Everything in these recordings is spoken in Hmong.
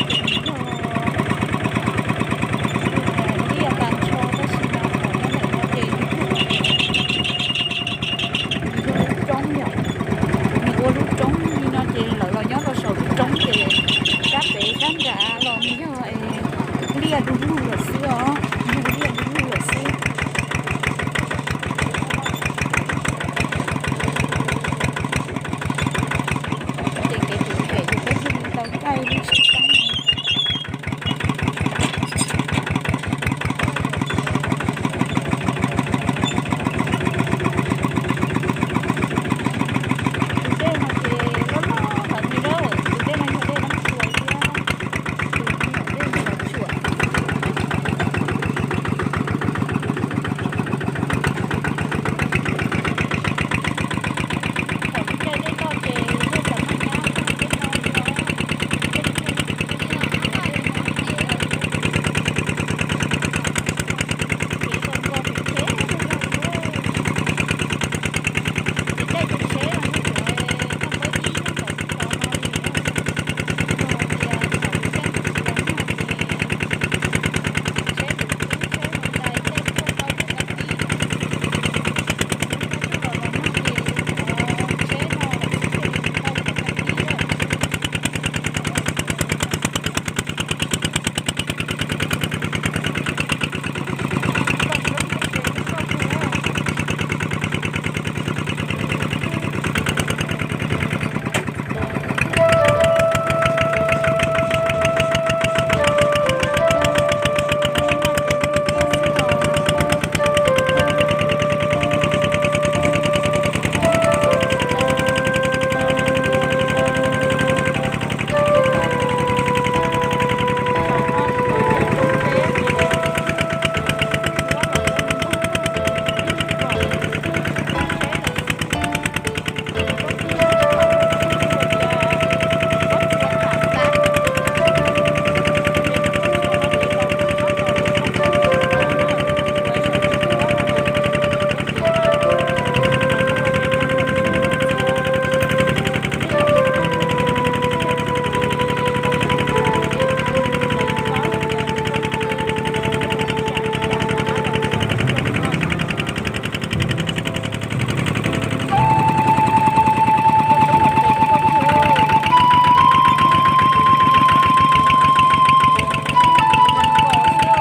Ces nws yog, nws yog liaj tas nrho tab sis mas thaum nyob ntawm no ces nws yog lub roob yom. Nws ua lub roob li no ces lawv los nyob rau saum lub roob ces sab pem sab nram los nws yog liaj du lug lawm xwb os, yog liaj du lug lawm xwb. Ces kev phem ces peb thiaj li tau caij lub tsheb txheeb no. Tus dej no ces loj loj heev li na, tus dej no yog dej Nab Tshua thiab, tus no yog dej Nab Tshua. Thaum lub caij dej loj ces yog cov neeg nyab tag dej no li os. Ces tau nko pem tsheb lawm. Ces caij tsheb tsheb los yog cov toj npawb ib nyob ntawm lub zos no li. Yog hais tias thaum lub caij ntuj tsis los nag ces tsheb tus tub tsheb mus tais caij tuaj tau mus tau tib. Lub caij ntuj los los nag ces cov tsheb no lawv thiaj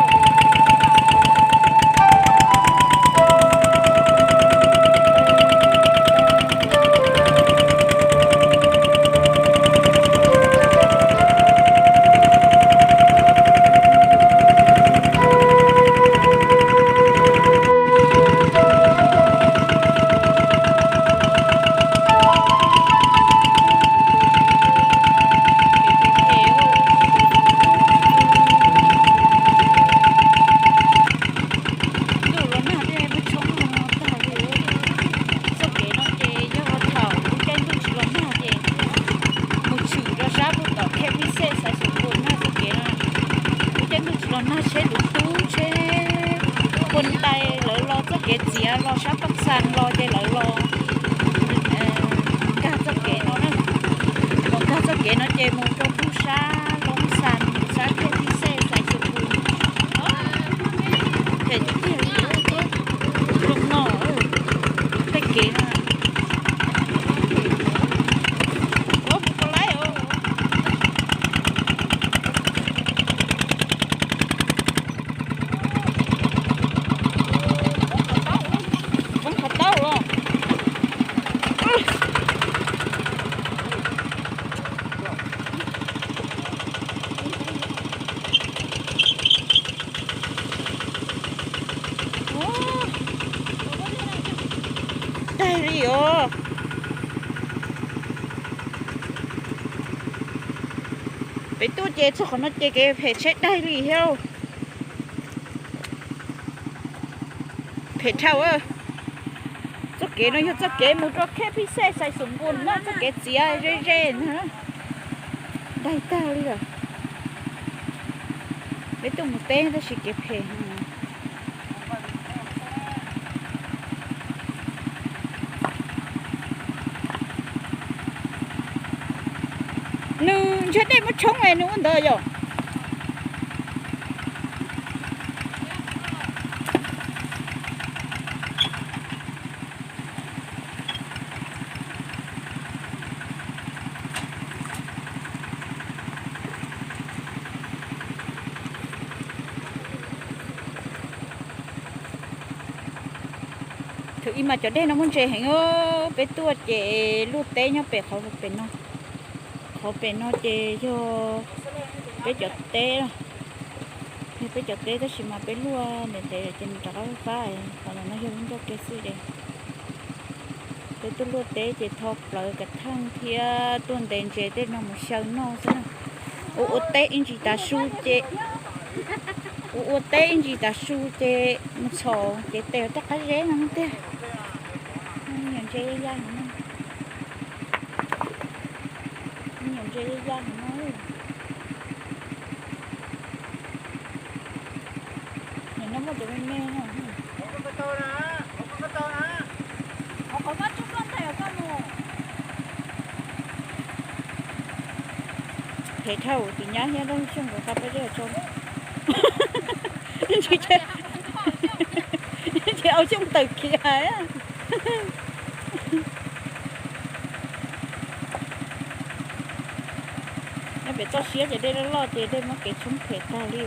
li tau mus tau tib lawm. Ntuj los nag thiaj muab tshoob no tag li. Txoj kev no ces yog thaum lub caij ntuj tsis los nag ces mus tshwm rau sab puag tom Khej Pij Xej Xais Xus Npus na txoj kev no. Lub caij ntuj tsis los nag tsheb tus tub tsheb Huaj Ntais lawv los txoj kev txiav los sab Paj Xas los ces lawv los nkag txoj kev no na. Los nkag txoj kev no ces mus rau puag sab Loob Xas, sab Khej Pij Xej Xais Xus Npus. Phem tiag tiag li, zoo no, tej kev no. Ua mus puas laib os. Poob qhov taub los. Daig li os. Peb tuaj ces txog qhov no ces kev phem tsheb daig li thiab. Phem dhau. Txoj kev no yog txoj kev mus rau Khej Pij Xej Xais Xus Npus na, txoj kev txiav ze ze na. Daig tag li lawm. Peb tuaj mus teb tab sis kev phem. Nws Tseg dej muab tshoob es nws ua ntawd yom. Thaum ub mas cov dej no muaj ntses heev, peb tuaj ces luaj teb nyob pem qhov pem no. Qhov pem no ces yog peb cov teb, yog peb cov teb tab sis mas peb luaj ntev ntev ces nws rov qab fab fab. Qhov no yog lub ncauj kev xwb es peb tuaj luaj teb ces tho plawv kav theej thiab tuaj ntes ntses tej no mus xyaw noj xwb na. Ua ua teb ib ntsis tav su ces, ua ua teb ib ntsis tav su ces mus txhom ces tes tej qab zeb no tiag. Me nyuam ntses ya ya heev no, me nyuam ntses ya ya heev no. Nim no muaj cov me me no. Phem dhau tim nyab thiab, Xyooj nkawd qab peb zeb tso. Ces au Xyooj tawm khiav. Nyob pem toj siab ces dej loj loj ces dej muab kev tshoob phem tag li.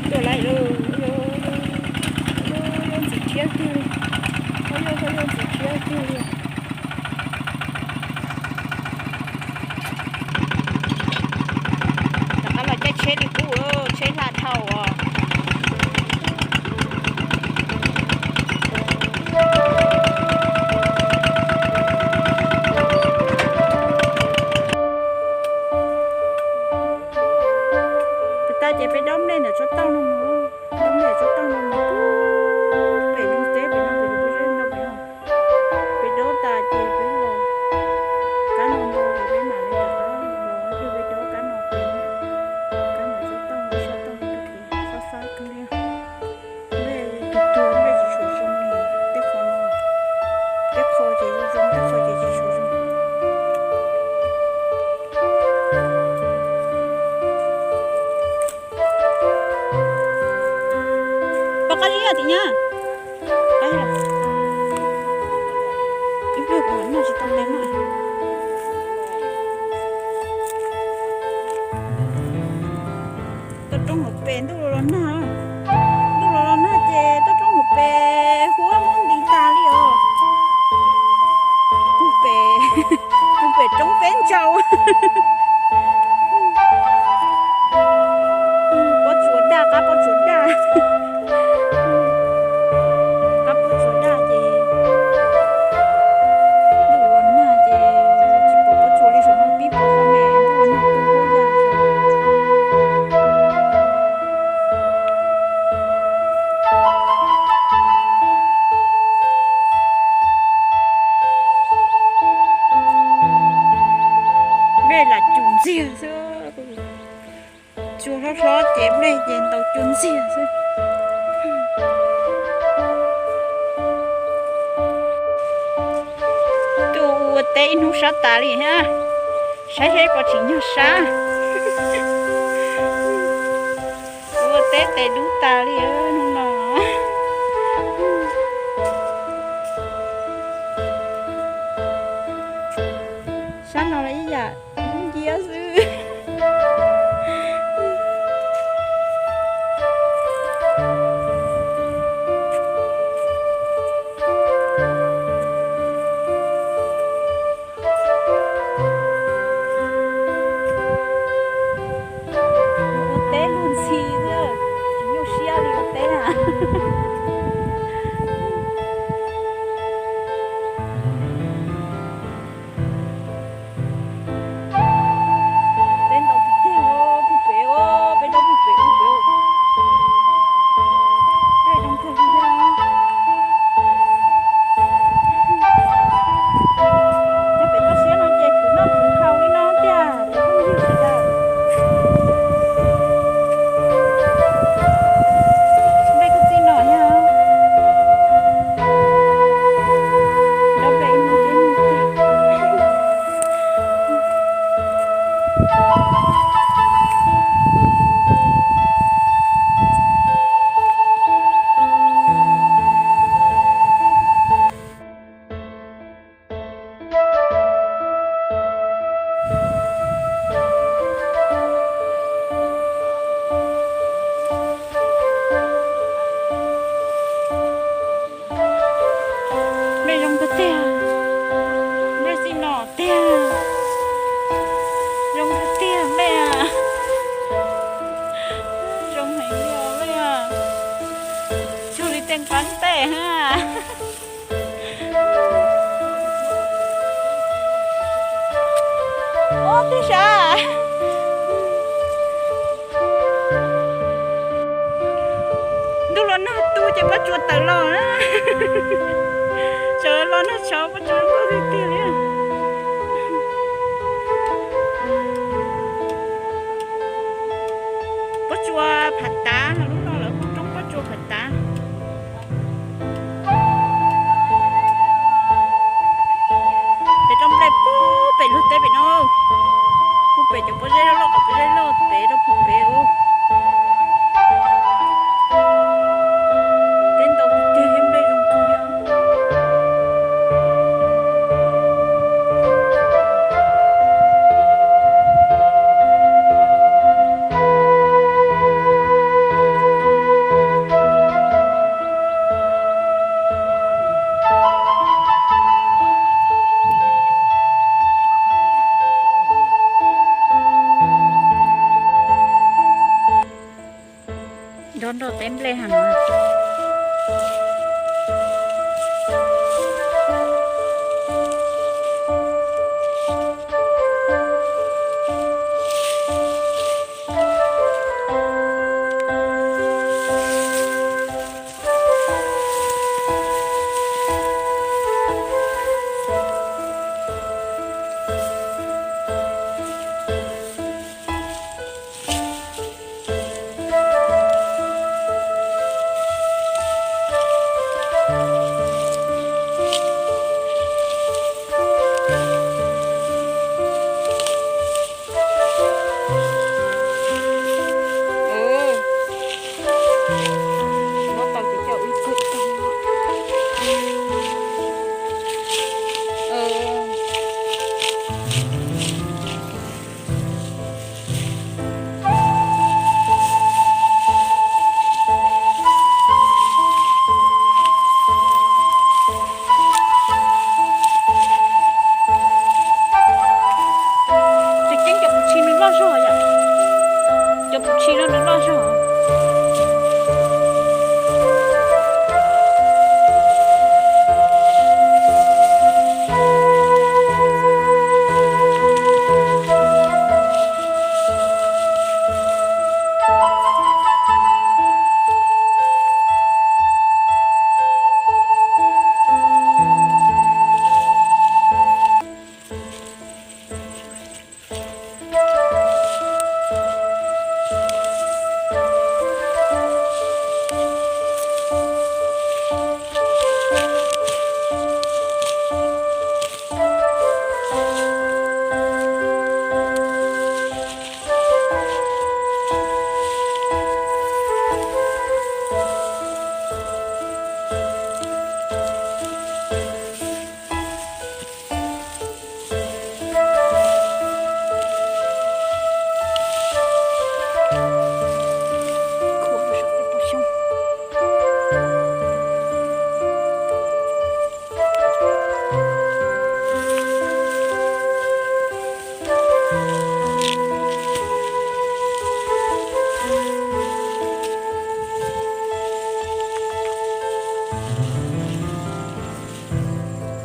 Tuaj lawm lauj, yuav ntxim thiab tiag li, yuav ntxim thiab tiag li. Rov qab los caij tsheb li qub, tsheb hla dhau os. Pem tas ces peb dob nplej ntawm tsob taub no mus, dob nplej tsob taub no mus pem lub teb pem no pem lub zeb no pem no. Peb dob tas ces peb los, kab no ntau ces peb mam li rov qab los, peb dob kab no pem, kab ntawm tsob taub no, tsob taub no fab fab kawg li. Nplej tug tug nplej tsis tshua zoo li, tej qho no, tej qho ces zoo zoo, tej qho ces tsis tshua zoo. Pom qab zib yog tim nyab. Ib pliag kuv mam noj tsis tau tes no. Toj roob hauv pes ntuj los los nag, ntuj los los nag ces toj roob hauv pes huab muab nti tas li os. Tus pem, tus pem roob peb ntsaus. Pob tsuas daj, qab pob tsuas daj. Qab pob tsuas daj ces ntuj los nag ces tsis pom pob tsuas li, saum no pib pom qhov me ntuj los nag tu huab ya. Nplej lam cus ntxiag xwb. Tsuas hlob hlob ces nplej ces ntaus cus ntxiag xwb. Tuaj ua teb ib hnub sab tas li thiab, saib seb puas tsim nyog sab. Ua teb tes dub tas li hnub no. Sab no los ib yam dub nciab xwb. Ua teb luag ntxhi xwb, tsis nyuaj siab li ua teb na. Npab ntej ha. Ua tib sab. Ntuj los nag tu ces Pob Tsuas tawm los na. Sawv los nag tshauv Pob Tsuas tuaj tiag tiag li. Pob Tsuas Phav Tav, lub no lawv hu roob Pob Tsuas Phav Tav. Pem roob nplej puag pem lub teb pem no, puag pem cov pob zeb loj loj, pob zeb loj pem rau puag pem. Teb ntau tiag thiab nplej zoo kawg li. Nrog nrog teb nplej ha no. Tseem ceeb cov puv tshis nws loj zog yom. Cov puv tshis no nws loj zog.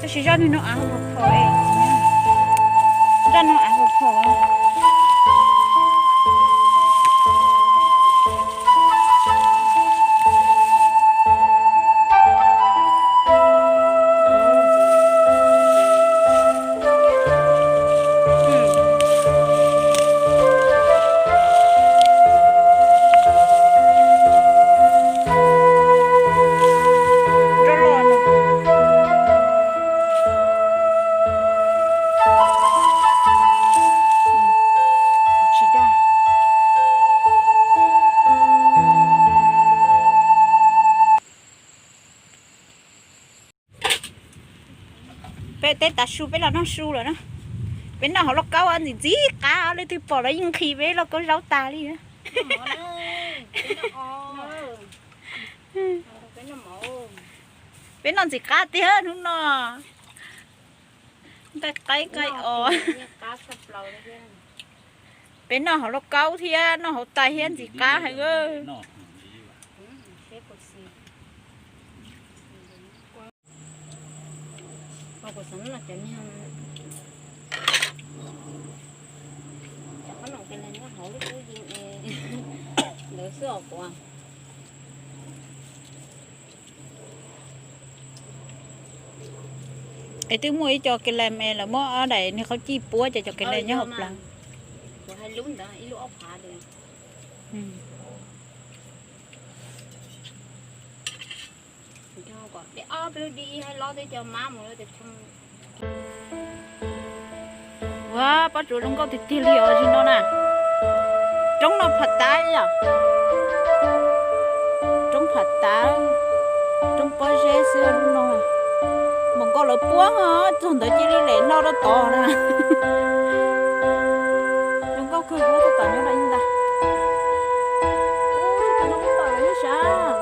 Tab sis zaj no av hauv phom, zaj no av hauv phom. Peb teb tav su peb los noj su lawm na. Peb noj hauv lauj kaub ntxim ntxim qab, leej twg pom los yeej nqhis peb lauj kaub zaub tas li. Peb noj ntxim qab tiag hnub no. Nqaij qaib nqaij os. Peb noj hauv lauj kaub thiab noj hauv tais thiab ntxim qab heev. Kuv xav noj cov niag, cov qhob noom Finland nyob hauv lub kub yees ntawd xwb os kuv. Es twb muaj ib co Finland es lawv muab ob daim niag qhaub cij puab ces cov Finland nyob hauv plawv. Ua, pob tsuas zoo nkauj tiag tiag li os zim no na. Roob no phav tav yom. Roob phav tav, roob pob zeb xwb lub no. Npaum nkaus lawv puab os, txog ntawd cia li lem hlo rau tod na. Zoo nkauj kawg, lub toj tom nyob rau ntag. Ub, sab tom no kuj tom lawm thiab sav.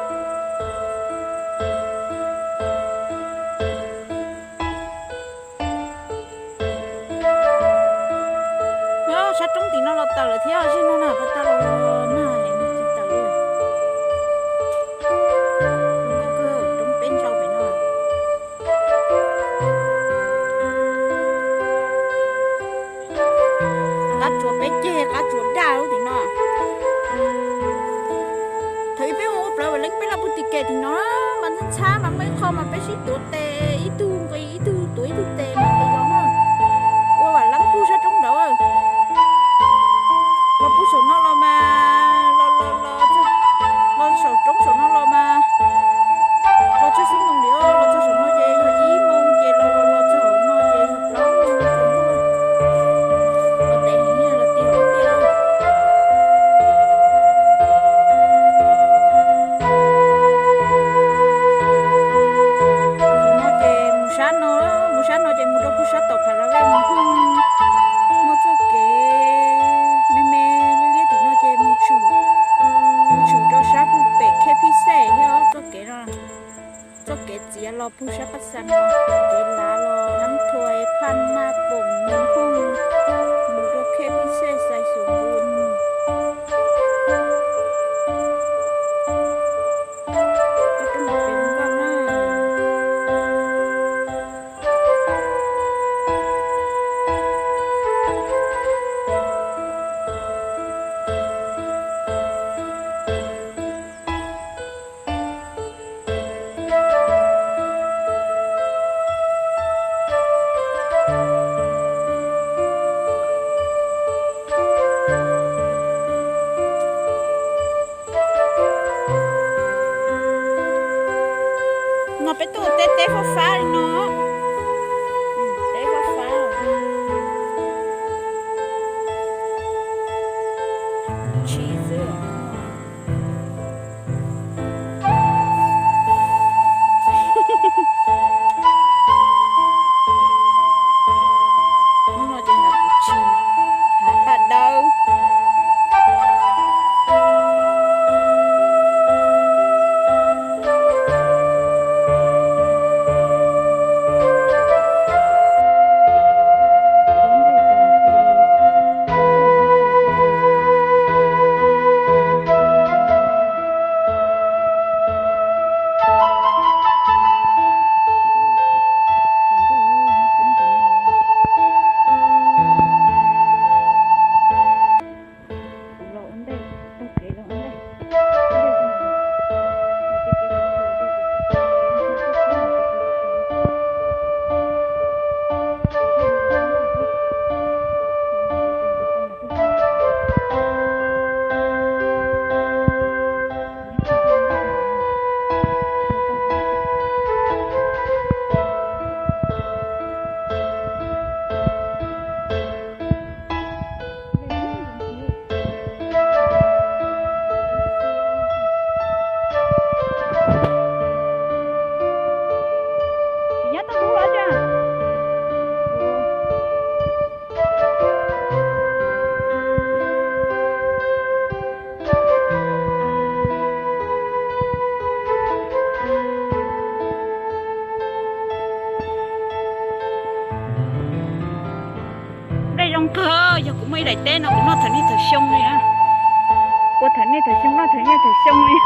Sab roob tim no los tawm lawm thiab, zim no na, pas tag los na, tsis tawm li. Zoo nkauj kawg, roob peb ntsaum pem no. Qab tsuas peb ceg, qab tsuas daj lub tim no. Thaum ub peb mus ua plawv Vam Leeb peb los pug tim kem tim no mas ntxhab ntxhab mas muaj ib qho mas peb sib tuav tes, ib tug nqis ib tug, tuav ib tug tes mas nqis los na. Ua Vam Leeb pug sab roob nraud. Los pug saum no los mas los los los, los saum roob saum no los mas los txog xub moos li, los txog saum no ces yog ib moos ces los los los txog no ces yog plaub moos tsaus ntuj. Los tes heev, los tes heev tiag. No ces mus sab no, mus sab no ces mus rau pug sab tom Phav Las Vej mus pug, muaj txoj kev me me liab liab tim no ces mus tshwm, mus tshwm rau sab pug pem Khej Phij Xej thiab txoj kev no. Txoj kev txiav los pug sab Paj Xas no, kev lav los Nab Thua, Phaj Maj, Poom, Nws Hooj, mus rau Khej Phij Xej, Xais Xus Npus. No peb tuaj ua teb, teb fab fab li no. Teb fab fab. Tshis xwb. Hnub no ces hav kuv tshis, hav paj dawb. Nplej zoo kawg, yog kuv muaj ib daim teb no kuv noj thaum niaj thaum xyoo li na. Ua thaum niaj thaum xyoo, noj thaum niaj thaum xyoo li.